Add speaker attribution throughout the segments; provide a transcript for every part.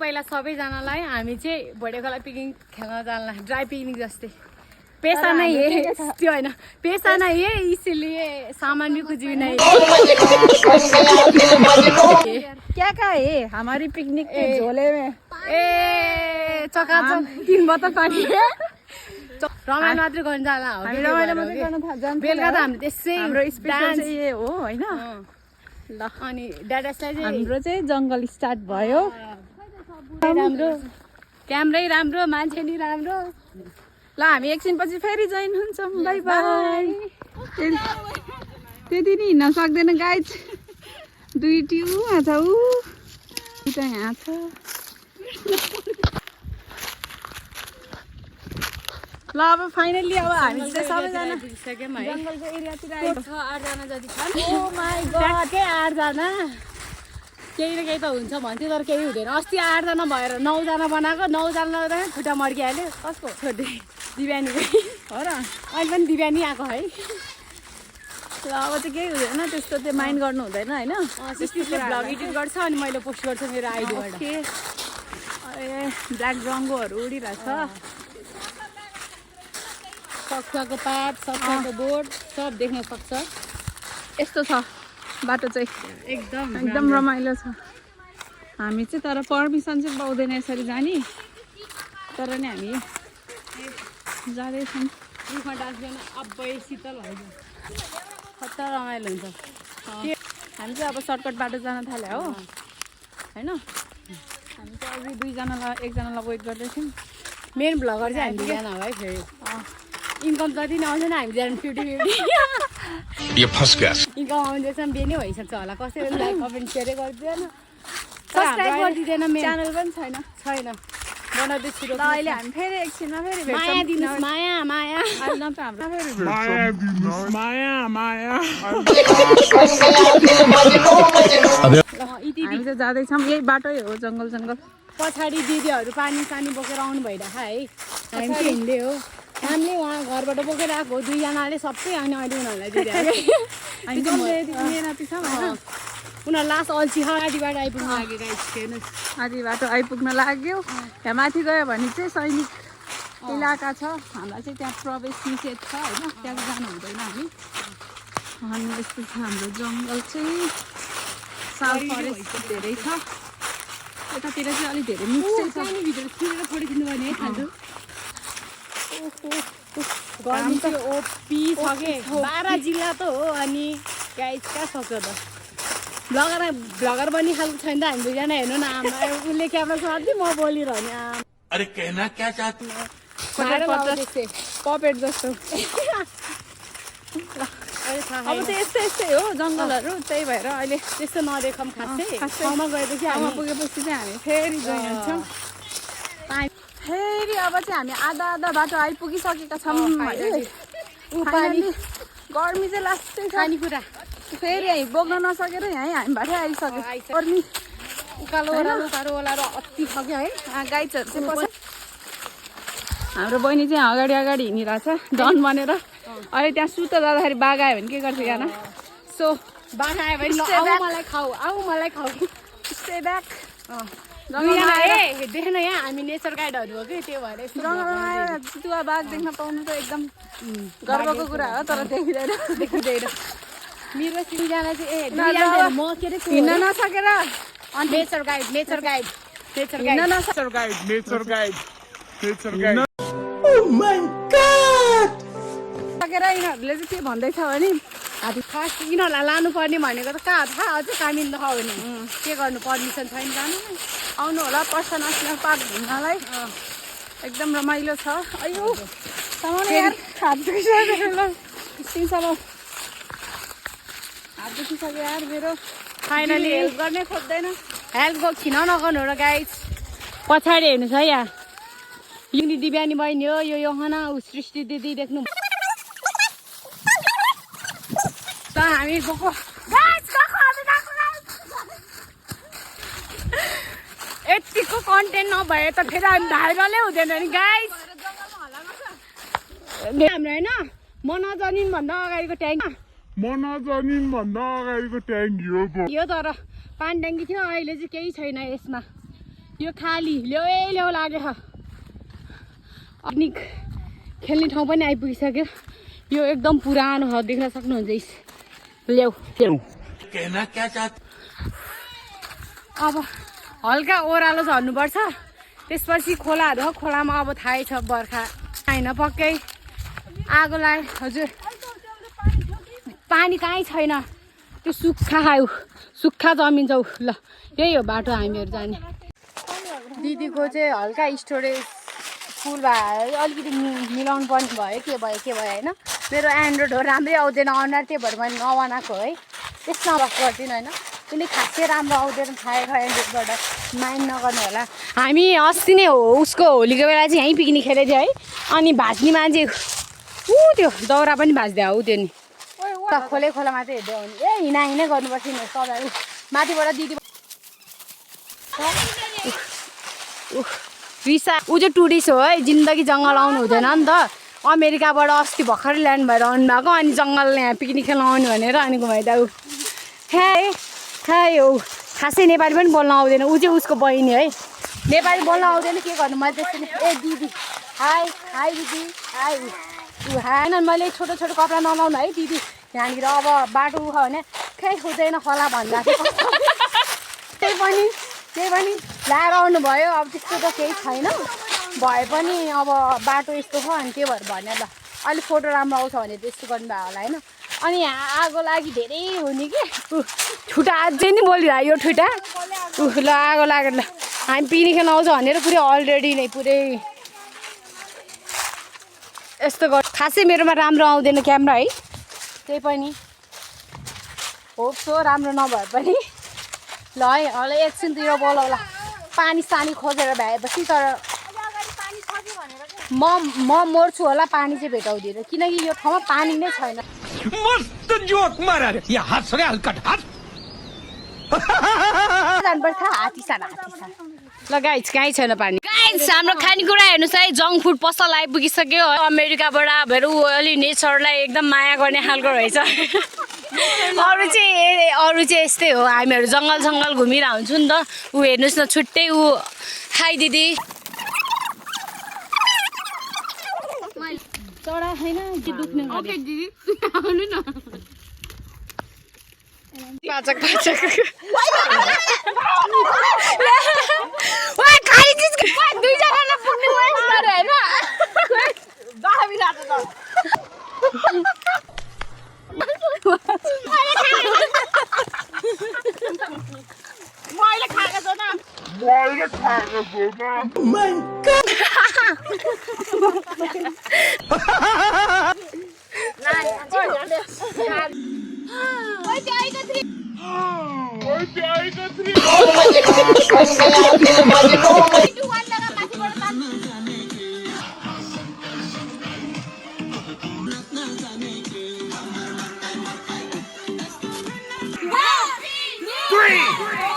Speaker 1: पहिला सबैजनालाई हामी चाहिँ भोटेखोला पिकनिक खेल्न जानला ड्राई पिकनिक जस्तै पैसा नहीं है त्यो हैन पैसा नहीं है इसलिए सामान भी कुछ भी नहीं
Speaker 2: क्या है हमारी पिकनिक के झोले में
Speaker 1: ए चकाचक 3 बोतल पानी रमाइलो मात्रै गर्न जाला हो
Speaker 2: हामी रमाइलो मात्रै गर्न जान्छ
Speaker 1: बेलुका त हामी त्यसै
Speaker 2: हाम्रो स्पेशल चाहिँ यो हो हैन
Speaker 1: ल अनि डाडासलाई चाहिँ
Speaker 2: हाम्रो चाहिँ जंगल स्टार्ट भयो
Speaker 1: राम्रो क्यामेरै राम्रो मान्छे नि राम्रो
Speaker 2: ल हामी एकछिन पछि फेरि जोइन हुन्छौं बाइ बाइ त्यति नि हिँड्न सक्दैन गाइज दुई ट्यु यहाँ छ उ दुईटा यहाँ छ ल अब फाइनली अब हामी चाहिँ सबैजना
Speaker 1: बुझिसक्यौँ है
Speaker 2: जंगलको एरियातिर आएको छ
Speaker 1: 8 जना जति छन् ओ माय गॉड के 8 जना केही न केही त हुन्छ भन्थ्यो तर केही हुँदैन अस्ति 8 जना भएर 9 जना बनाएको 9 जना खुट्टा मर्किहाल्यो
Speaker 2: कसको
Speaker 1: छोड्दै दिव्यानी
Speaker 2: हो र
Speaker 1: अहिले पनि दिव्यानी आएको है
Speaker 2: ल अब चाहिँ केही हुँदैन त्यस्तो त्यो माइन्ड गर्नु हुँदैन हैन
Speaker 1: सिस्टरले भ्लग एडिट गर्छ अनि मैले पोस्ट गर्छु मेरो आइडीबाट
Speaker 2: ए ब्ल्याक रङ्गोहरू उडिरहेछ
Speaker 1: सखुवाको पात सखुवाको बोर्ड सब देख्न सक्छ
Speaker 2: यस्तो छ बाटो चाहिँ एकदम रमाइलो छ हामी चाहिँ तर पर्मिसन चाहिँ पाउँदैन यसरी जाने तर नि हामी जाँदैछौँ
Speaker 1: रुखमा डाक्दैन अब्बै शीतल भइन्छ खतरा रमाइलो हुन्छ
Speaker 2: हामी चाहिँ अब सर्टकट बाटो जान थाल्यो हो हैन हामी चाहिँ अघि एकजनालाई वेट गर्दैछौँ
Speaker 1: मेन भ्लगर चाहिँ हामी दुईजना हो है फेरि इन्कम जति नै आउँदैन हामी जानु 50-50 इन्कम आउँदैछ बिहे नै भइसक्छ होला कसैले लाइक कमेन्ट सेयर गरिदिएन सब्सक्राइब गरिदिँदैन मेरो
Speaker 2: च्यानल पनि छैन
Speaker 1: बनाउँदै छिटो
Speaker 2: ल अहिले हामी फेरि एकछिनमा फेरि
Speaker 1: माया दिनुहोस् माया माया
Speaker 2: अहिले न त हाम्रो फेरि हामी चाहिँ जाँदैछौँ यही बाटै हो जङ्गल
Speaker 1: पछाडि दिदीहरू पानी सानी बोकेर आउनु भइरहेको है हामी चाहिँ हिँड्दै हो हामीले उहाँ घरबाट बोकेर आएको दुईजनाले सबै अनि अहिले उनीहरूलाई दिइरहेको
Speaker 2: मेहनती छौँ होइन
Speaker 1: उनीहरू लास्ट अल्छी आधीबाट आइपुग्नु लाग्यो गाइस हेर्नुहोस्
Speaker 2: आधी बाटो आइपुग्न लाग्यो त्यहाँ माथि गयो भने चाहिँ सैनिक इलाका छ हामीलाई चाहिँ त्यहाँ प्रवेश निषेध छ होइन त्यहाँ जानु हुँदैन हामी अनि यस्तो छ हाम्रो जङ्गल चाहिँ साल फरेस्ट धेरै छ यतातिर चाहिँ अलिक धेरै मिक्स छ
Speaker 1: भित्र छिरेर फोटो खिच्नुपर्ने है खालको गर्मी चाहिँ ओपी छ के 12 जिल्ला त हो अनि गाइस कहाँ सक्छ त ब्लगर पनि खालको छैन त हामी दुईजना हेर्नु न आमा उसले क्यामेरा चलाउँदै म बोलिरहने
Speaker 3: अरे कहना क्या चाहती है
Speaker 2: पपेट जस्तो अब चाहिँ यस्तै हो जङ्गलहरू त्यही भएर अहिले
Speaker 1: त्यस्तो नदेखौँ खासै ठाउँमा गएपछि
Speaker 2: ठाउँमा पुगेपछि चाहिँ हामी फेरि जोइन हुन्छौँ फेरि अब चाहिँ हामी आधा बाटो आइपुगिसकेका छौँ गर्मी चाहिँ लास्टै
Speaker 1: खानेकुरा
Speaker 2: फेरि हामी बोक्न नसकेर यहीँ हामी भएरै आइसक्यो गर्मी
Speaker 1: उकालो ओह्रालो अति छ क्या है
Speaker 2: गाइडहरू चाहिँ पछि हाम्रो बहिनी चाहिँ अगाडि हिँडिरहेछ डन भनेर अहिले त्यहाँ सुत जाँदाखेरि बाघ आयो भने के गर्छ यहाँ
Speaker 1: सो बाघ आयो भने मलाई खाऊ
Speaker 2: स्टे ब्याक
Speaker 1: देख्न यहाँ हामी नेचर गाइडहरू हो कि त्यो भएर
Speaker 2: जङ्गलमा आएर चितुवा बाघ देख्न पाउनु त एकदम गर्वको कुरा हो तर देखिँदैन
Speaker 1: मेरो दुईजना चाहिँ म के अरे
Speaker 2: हिँड्न नसकेर
Speaker 1: नेचर गाइड
Speaker 2: सकेर यिनीहरूले चाहिँ के भन्दैछ भने
Speaker 1: फर्स्ट यिनीहरूलाई लानुपर्ने भनेको त कहाँ थाहा अझै कामिन नखायो भने के गर्नु पर्मिसन छैन जानु
Speaker 2: आउनु होला पर्सा नेसनल पार्क घुम्नलाई एकदम रमाइलो छ अयो हात दुखिसक्यो यार मेरो
Speaker 1: फाइनली
Speaker 2: हेल्प गर्नै खोज्दैन
Speaker 1: हेल्पको खिन नगर्नु र गाइस पछाडि हेर्नुहोस् है यहाँ युनि दिव्यानी बहिनी हो यो योहना सृष्टि दिदी देख्नु त हामी गएको यतिको कन्टेन्ट नभए त फेरि हामी भाइरलै हुँदैन नि गाइस हाम्रो होइन म नजानिन भन्दा अगाडिको ट्याङ्क यो तर पानी ट्याङ्की थियो अहिले चाहिँ केही छैन यसमा यो खाली ल्याउ लाग्यो अनि खेल्ने ठाउँ पनि आइपुगिसक्यो यो एकदम पुरानो हो देख्न सक्नुहुन्छ ल्याउ
Speaker 3: कहना क्या चाहते
Speaker 1: अब हल्का ओह्रालो झर्नुपर्छ त्यसपछि खोलाहरू हो खोलामा अब थाहै छ बर्खा होइन पक्कै आगो लाए हजुर पानी कहीँ छैन त्यो सुक्खा जमिन छ ल यही हो बाटो हामीहरू जाने दिदीको चाहिँ हल्का स्टोरेज फुल भयो अलिकति मिलाउनु पर्ने भयो के भयो होइन मेरो एन्ड्रोइड हो राम्रै आउँदैन अनुहार त्यही भएर मैले नबनाएको है त्यसमा बस गर्दिनँ होइन किनकि खासै राम्रो आउँदैन थाहा एन्ड्रोइडबाट माइन्ड नगर्नु होला हामी अस्ति नै हो उसको होलीको बेला चाहिँ यहीँ पिकनिक खेलेको थियो है अनि भाँच्ने मान्छे त्यो दाउरा पनि भाँच्दै हो त्यो नि खोला मात्रै हेर्दै हो नि हिँडै गर्नुपर्छ नि तपाईँहरू माथिबाट दिदी रिसा ऊ चाहिँ टुरिस्ट हो है जिन्दगी जङ्गल आउनु हुँदैन नि त अमेरिकाबाट अस्ति भर्खरै ल्यान्ड भएर आउनु भएको अनि जङ्गल यहाँ पिकनिक खेल्न आउनु भनेर अनि घुमाइदा ऊ हो खासै नेपाली पनि बोल्न आउँदैन ऊ चाहिँ उसको बहिनी है नेपाली बोल्न आउँदैन के गर्नु मैले त्यसरी दिदी हाई दिदी हाई हाई मैले छोटो कपडा नलाउनु है दिदी यहाँनिर अब बाटो उख भने खै हुँदैन होला भन्दा त्यही पनि ल्याएर आउनु भयो अब त्यस्तो त केही छैन भए पनि अब बाटो यस्तो छ अनि त्यो भएर भने ल अलिक फोटो राम्रो आउँछ भने त्यस्तो गर्नुभयो होला होइन अनि यहाँ आगो लागि धेरै हुने कि ठुटा अझै नि बोलिरह्यो यो ठुटा ल आगो लागेर ल हामी पिकनिक खेल्न आउँछ भनेर पुरै अलरेडी नै पुरै यस्तो गर खासै मेरोमा राम्रो आउँदैन क्यामेरा है त्यही पनि होप्सो राम्रो नभए पनि ल है होला एकछिनतिर बोलाउला पानी सानी खोजेर भ्याएपछि तर म मर्छु होला पानी चाहिँ भेटाउँदिनँ किनकि यो ठाउँमा पानी नै छैन
Speaker 4: मस्त जोक मारा रे या हात रे हल्कट हात
Speaker 1: जानुपर्छ हात्तीसान ल गाइस कहीँ छैन पानी गाइस हाम्रो खानेकुरा हेर्नुहोस् है जङ्क फुड पसल आइपुगिसक्यो अमेरिकाबाट भएर ऊ अलि नेचरलाई एकदम माया गर्ने खालको रहेछ अरू चाहिँ यस्तै हो हामीहरू जङ्गल घुमिरहेको हुन्छु नि त ऊ हेर्नुहोस् न छुट्टै ऊ खाइदिदी चढा छैन कि दुख्ने ओके दिदी आउनु न पाचक दुईजनालाई पुग्ने वेस्ट गरे मैले खाएको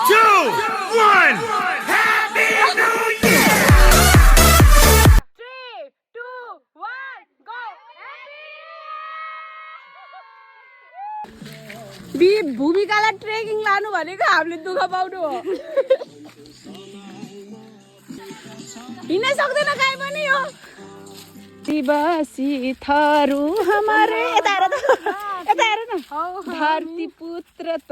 Speaker 1: छु भूमिकालाई ट्रेकिङ लानु भनेको हामीले दुःख पाउनु हो हिँड्न सक्दैन काहीँ पनि हो दिवसी थरू हमारे यता हेर न धरती पुत्र त